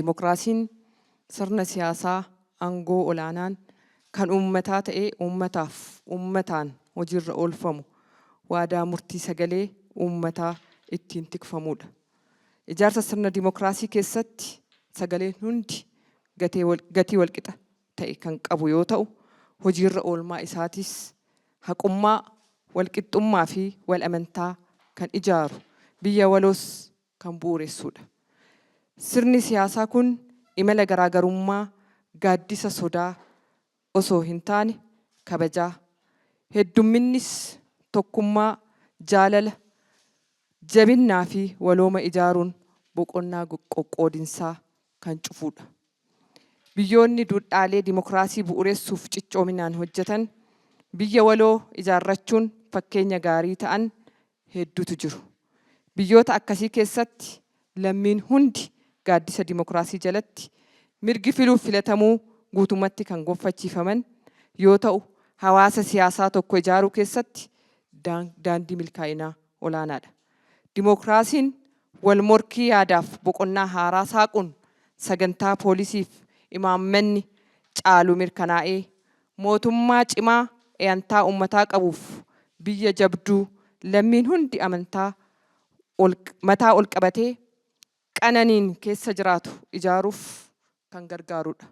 Dimokiraasiin sirna siyaasaa aangoo olaanaan kan uummataa ta'ee uummataaf uummataan hojiirra oolfamu, waadaa murtii sagalee uummataa ittiin tikfamuudha. Ijaarsa sirna dimokiraasii keessatti sagaleen hundi gatii walqixa ta'e kan qabu yoo ta'u, hojiirra oolmaa isaatis haqummaa, walqixxummaa fi wal amantaa kan ijaaru, biyya waloos kan bu'uuressuudha. Sirni siyaasaa kun imala garaagarummaa gaaddisa sodaa osoo hin taane kabajaa, heddumminnis tokkummaa, jaalala, jabinnaa fi walooma ijaaruun boqonnaa qoqqoodinsaa kan cufuudha. Biyyoonni duudhaalee dimokiraasii bu'uuressuuf cichoominaan hojjetan, biyya waloo ijaarrachuun fakkeenya gaarii ta'an hedduutu jiru. Biyyoota akkasii keessatti lammiin hundi gaaddisa dimokiraasii jalatti mirgi filuuf filatamuu guutumatti kan gonfachiifaman yoo ta'u, hawaasa siyaasaa tokko ijaaruu keessatti daandii milkaa'inaa olaanaadha. Dimokiraasiin wal morkii yaadaaf boqonnaa haaraa saaquun sagantaa poolisiif imaammanni caalu mirkanaa'ee mootummaa cimaa eyantaa uummataa qabuuf biyya jabduu lammiin hundi amantaa mataa ol qabatee qananiin keessa jiraatu ijaaruuf kan gargaarudha.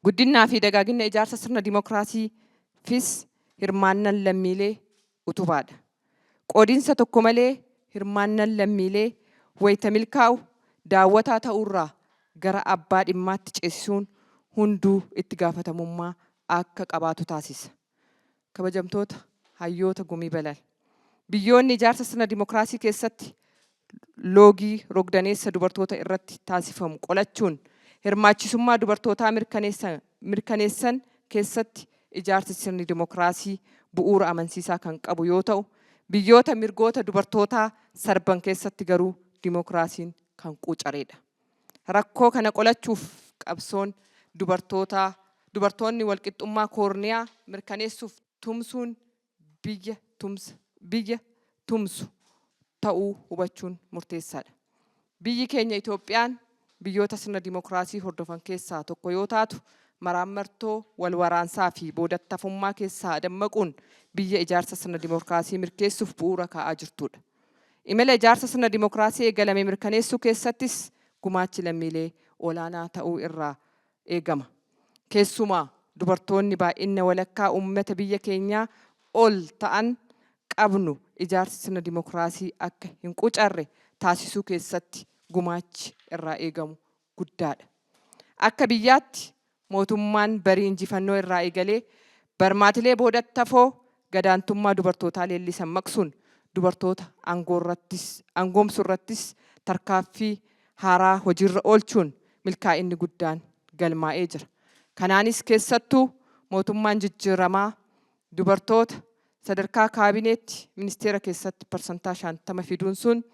Guddinaa fi dagaagina ijaarsa sirna dimokiraasiifis hirmaannaan lammiilee utubaadha. Qoodinsa tokko malee hirmaannaan lammiilee wayita milkaa'u daawwataa ta'uurraa gara abbaa dhimmaatti ceesisuun hunduu itti gaafatamummaa akka qabaatu taasisa. Kabajamtoota hayyoota Gumii Balal. Biyyoonni ijaarsa sirna dimokiraasii keessatti loogii rogdaneessa dubartoota irratti taasifamu qolachuun hirmaachisummaa dubartootaa mirkaneessan keessatti ijaarsi sirni dimokiraasii bu'uura amansiisaa kan qabu yoo ta'u, biyyoota mirgoota dubartootaa sarban keessatti garuu dimokiraasiin kan quucareedha. Rakkoo kana qolachuuf qabsoon dubartootaa dubartoonni walqixxummaa koorniyaa mirkaneessuuf tumsuun biyya tumsu ta'uu hubachuun murteessaadha. Biyyi keenya Itoophiyaan biyyoota sirna dimokiraasii hordofan keessaa tokko yoo taatu, maraammartoo wal waraansaa fi boodattafummaa keessaa dammaquun biyya ijaarsa sirna dimokiraasii milkeessuuf bu'uura kaa'aa jirtudha. Imala ijaarsa sirna dimokiraasii eegalame mirkaneessuu keessattis gumaachi lammiilee olaanaa ta'uu irraa eegama. Keessumaa dubartoonni baay'ina walakkaa uummata biyya keenyaa ol ta'an qabnu ijaarsi sirna dimokiraasii akka hin quucarre taasisuu keessatti gumaachi irraa eegamu guddaadha. Akka biyyaatti mootummaan barii injifannoo irraa eegalee barmaatilee boodatti hafoo gadaantummaa dubartootaa leellisan maqsuun dubartoota aangoomsuu irrattis tarkaaffii haaraa hojiirra oolchuun milkaa'inni guddaan galmaa'ee jira. Kanaanis keessattuu mootummaan jijjiiramaa dubartoota sadarkaa kaabineetti ministeera keessatti 50% fiduun sun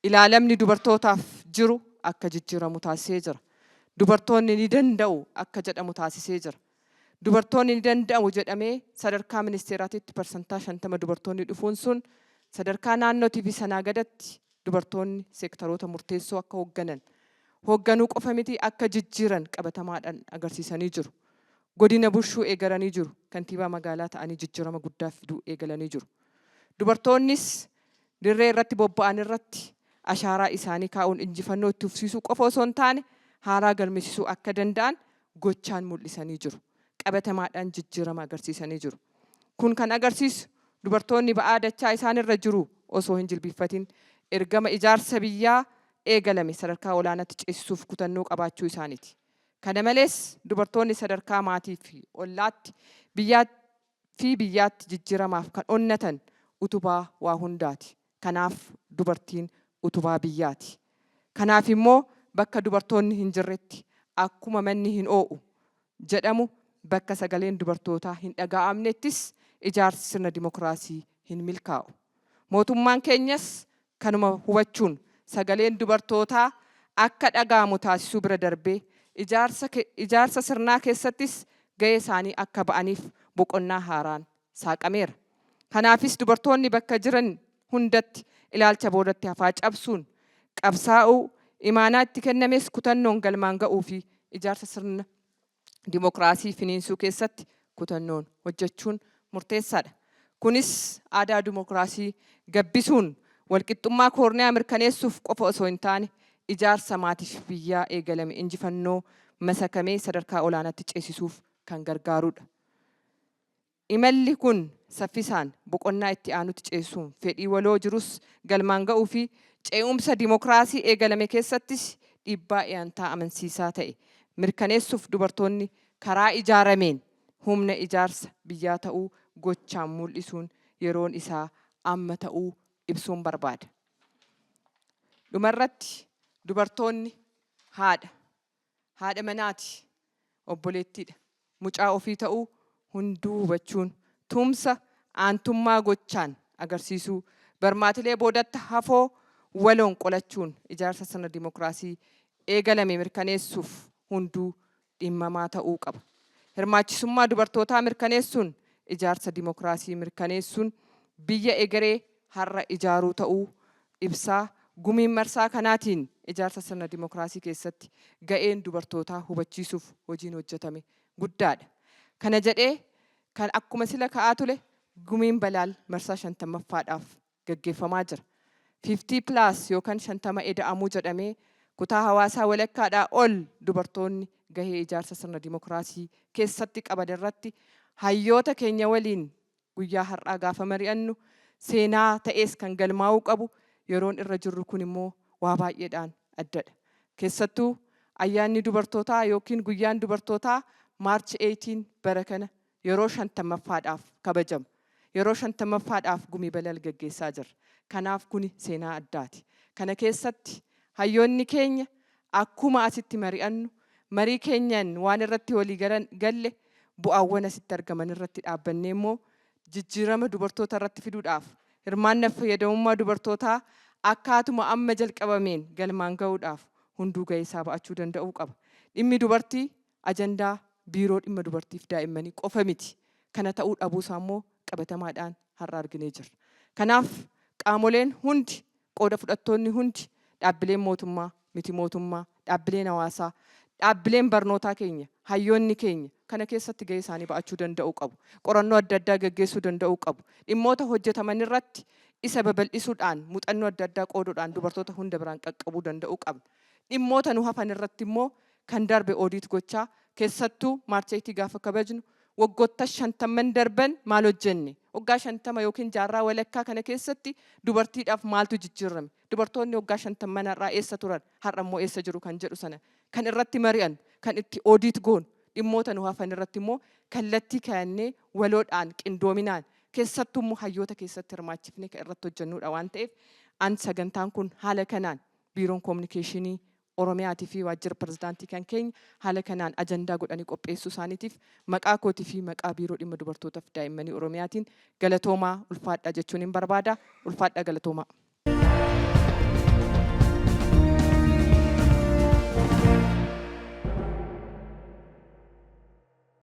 ilaalamni dubartootaaf jiru akka jijjiiramu taasisee jira. Dubartoonni ni danda'u akka jedhamu taasisee jira. Dubartoonni ni danda'u jedhamee sadarkaa ministeeraatitti 50% dubartoonni dhufuun sun sadarkaa naannootii fi sanaa gadatti dubartoonni seektaroota murteessoo akka hoogganan, hoogganuu qofa miti, akka jijjiiran qabatamaadhaan agarsiisanii jiru. Godina bulchuu eegalanii jiru. Kantiibaa magaalaa ta'anii jijjiirama guddaa fiduu eegalanii jiru. Dubartoonnis dirree irratti bobba'an irratti ashaaraa isaanii kaa'uun injifannoo itti fufsiisuu qofa osoo hin taane haaraa galmeessisuu akka danda'an gochaan mul'isanii jiru. Qabatamaadhaan jijjiirama agarsiisanii jiru. Kun kan agarsiisu dubartoonni ba'aa dachaa isaan irra jiru osoo hin jilbiiffatin ergama ijaarsa biyyaa eegalame sadarkaa olaanaatti ceesisuuf kutannoo qabaachuu isaaniiti. Kana malees dubartoonni sadarkaa maatii fi ollaatti, biyyaa fi biyyaatti jijjiiramaaf kan onnatan utubaa waa hundaati. Kanaaf dubartiin utubaa biyyaati. Kanaaf immoo bakka dubartoonni hin jirretti akkuma manni hin oo'u jedhamu, bakka sagaleen dubartootaa hin dhaga'amnettis ijaarsi sirna dimokiraasii hin milkaa'u. Mootummaan keenyas kanuma hubachuun sagaleen dubartootaa akka dhaga'amu taasisuu bira darbee ijaarsa sirnaa keessattis gahee isaanii akka ba'aniif boqonnaa haaraan saaqameera. Kanaafis dubartoonni bakka jiran hundatti ilaalcha boodatti hafaa cabsuun qabsaa'uu, Imaanaa itti kennames kutannoon galmaan ga'uu fi ijaarsa sirna dimokiraasii finiinsuu keessatti kutannoon hojjechuun murteessaadha. Kunis aadaa dimokiraasii gabbisuun walqixxummaa koorniyaa mirkaneessuuf qofa osoo hin taane, ijaarsa maatiif biyyaa eegalame injifannoo masakamee sadarkaa olaanaatti ceesisuuf kan gargaarudha. Imalli kun saffisaan boqonnaa itti aanutti ceesisuun fedhii waloo jirus galmaan ga'uu fi ce'umsa dimokiraasii eegalame keessattis dhiibbaa dhiyaantaa amansiisaa ta'e mirkaneessuuf dubartoonni karaa ijaarameen humna ijaarsa biyyaa ta'uu gochaan mul'isuun yeroon isaa amma ta'uu ibsuun barbaada. Dhumarratti, dubartoonni haadha, haadha manaati, obboleettiidha. Mucaa ofii ta'uu hunduu hubachuun tumsa aantummaa gochaan agarsiisuu, barmaatilee boodatti hafoo waloon qolachuun ijaarsa sirna dimokiraasii eegalame mirkaneessuuf hunduu dhimmamaa ta'uu qaba. Hirmaachisummaa dubartootaa mirkaneessuun ijaarsa dimokiraasii mirkaneessuun biyya egeree har'a ijaaruu ta'uu ibsaa, gumiin marsaa kanaatiin ijaarsa sirna dimokiraasii keessatti ga'een dubartootaa hubachiisuuf hojiin hojjetame guddaadha. Kana jedhee kan akkuma sila ka'aa ture, gumiin balaal marsaa 50ffaadhaaf gaggeeffamaa jira. 50 plus yookaan 50 eda'amuu jedhamee kutaa hawaasaa walakkaadhaa ol dubartoonni gahee ijaarsa sirna dimokiraasii keessatti qaban irratti hayyoota keenya waliin guyyaa har'aa gaafa mari'annu, seenaa ta'ees kan galmaa'uu qabu. Yeroon irra jirru kun immoo waa baay'eedhaan addadha. Keessattuu ayyaanni dubartootaa yookiin guyyaan dubartootaa March 18 bara kana yeroo 50ffaadhaaf kabajama. Yeroo 50ffaadhaaf gumii balal gaggeessaa jirra. Kanaaf kuni seenaa addaati. Kana keessatti hayyoonni keenya akkuma asitti mari'annu, marii keenyan waan irratti walii galle, bu'aawwan asitti argaman irratti dhaabbannee immoo jijjiirama dubartoota irratti fiduudhaaf, hirmaannaa fayyadamummaa dubartootaa akkaatuma amma jalqabameen galmaan ga'uudhaaf hunduu ga'ee isaa ba'achuu danda'uu qaba. Dhimmi dubartii ajandaa biiroo dhimma dubartiif daa'immanii qofa miti. Kana ta'uu dhabuusaa immoo qabatamaadhaan har'a arginee jirra. Kanaaf qaamoleen hundi, qooda fudhattoonni hundi, dhaabbileen mootummaa, miti mootummaa, dhaabbileen hawaasaa, dhaabbileen barnootaa keenya, hayyoonni keenya kana keessatti ga'ee isaanii ba'achuu danda'uu qabu. Qorannoo adda addaa gaggeessuu danda'uu qabu. Dhimmoota hojjetaman irratti isa babal'isuudhaan, muuxannoo adda addaa qooduudhaan dubartoota hunda biraan qaqqabuu danda'uu qabna. Dhimmoota nu hafan irratti immoo kan darbe audit gochaa, keessattuu March 8 gaafa kabajnu waggoota 50n darban maal hojjenne? Waggaa 50 yookiin jaarraa walakkaa kana keessatti dubartiidhaaf maaltu jijjiirame? Dubartoonni waggaa 50n har'aa eessa turan? Har'a immoo eessa jiru kan jedhu sana kan irratti mari'annu, kan itti audit goonu, dhimmoota nu hafan irratti immoo kallattii kaayannee waloodhaan, qindoominaan, keessattuu immoo hayyoota keessatti hirmaachifnee kan irratti hojjennudha waan ta'eef, an sagantaan kun haala kanaan biiroon koominikeeshinii Oromiyaatii fi waajjira pirezidaantii kan keenya haala kanaan ajandaa godhanii qopheessuu isaaniitiif maqaa kootii fi maqaa biiroo dhimma dubartootaaf daa'immanii Oromiyaatiin galatoomaa, ulfaadhaa jechuun hin barbaada. Ulfaadhaa, galatoomaa.